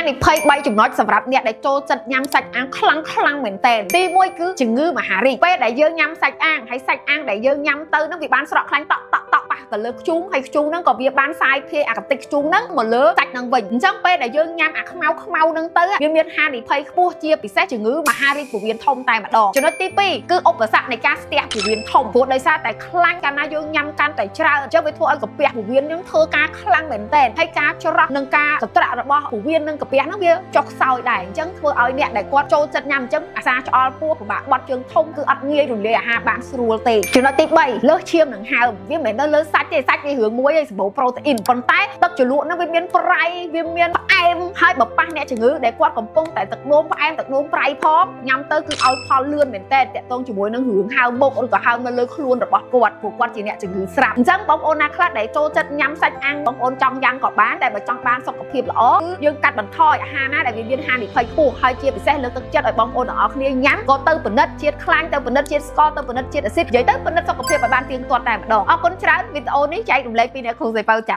និភ័យ3ចំណុចសម្រាប់អ្នកដែលចូលចិត្តញ៉ាំសាច់អាំងខ្លាំងខ្លាំងមែនតើទី1គឺជំងឺមហារីកពេលដែលយើងញ៉ាំសាច់អាំងហើយសាច់អាំងដែលយើងញ៉ាំទៅហ្នឹងវាបានស្រក់ខ្លាញ់តក់តក់តក់ប៉ះទៅលើធ្យូងហើយធ្យូងហ្នឹងក៏វាបានសាយភាយអាកតិចធ្យូងហ្នឹងមកលើសាច់ហ្នឹងវិញអញ្ចឹងពេលដែលយើងញ៉ាំអាខ្មៅខ្មៅហ្នឹងទៅវាមានហានិភ័យខ្ពស់ជាពិសេសជំងឺមហារីកពោះវៀនធំតែម្ដងចំណុចទី2គឺឧបសគ្គនៃការស្ទះពោះវៀនធំព្រោះដោយសារតែខ្លាញ់កាលណាយើងញ៉ាំកាន់តែច្រើនអញ្ចឹងវាធ្វើឲ្យកាពះពោះវៀនហ្នឹងធ្វើការខ្លាំងមែនទែនហើយការច្រោះនិងការកត្រាក់របស់ពោះវៀននិងកាពះហ្នឹងវាចុះខ្សោយដែរអញ្ចឹងធ្វើឲ្យអ្នកដែលគាត់ចូលចិត្តញ៉ាំអញ្ចឹងអាសាឆ្អល់ពោះពិបាកបត់ជើងធំគឺអត់ងាយរលាយអាហារបានស្រួលទេចំណុចទី3លើសឈាមនិងហើមវាមិនមែននៅលើសាច់ទេសាច់វារឿងមួយឯងសម្បូរប្រូតេអ៊ីនប៉ុន្តែទឹកជ្រលក់ហ្នឹងវាមានប្រៃវាមានផ្អែមហើយបើប៉ះអ្នកជំងឺដែលគាត់កំពុងតែទឹកនោមផ្អែមទឹកនោមប្រៃផងញ៉ាំទៅគឺឲ្យផលលឿនមែនតើតាក់ទងជាមួយនឹងរឿងហើមមុខឬក៏ហើមនៅលើខ្លួនរបស់គាត់ព្រោះគាត់ជាអ្នកជំងឺស្រាប់អញ្ចឹងបងប្អូនណាខ្លះដែលចូលចិត្តញ៉ាំសាច់អាំងបងប្អូនចង់ញ៉ាំក៏បានតែបើចង់បានសុខភាពល្អគឺយើងកាត់បន្ថយអាហារណាដែលវាមានហានិភ័យខ្ពស់ហើយជាពិសេសលើកទឹកចិត្តឲ្យបងប្អូនទាំងអស់គ្នាញ៉ាំក៏ទៅពិនិត្យជាតិខ្លាញ់ទៅពិនិត្យជាតិស្ករទៅពិនិត្យជាតិអាស៊ីតនិយាយទៅពិនិត្យសុខភាពឲ្យបានទៀងទាត់តែម្ដងអរគុណច្រើនវីដេអូនេះចែករំលែកពីអ្នកគ្រូសៃពៅចា។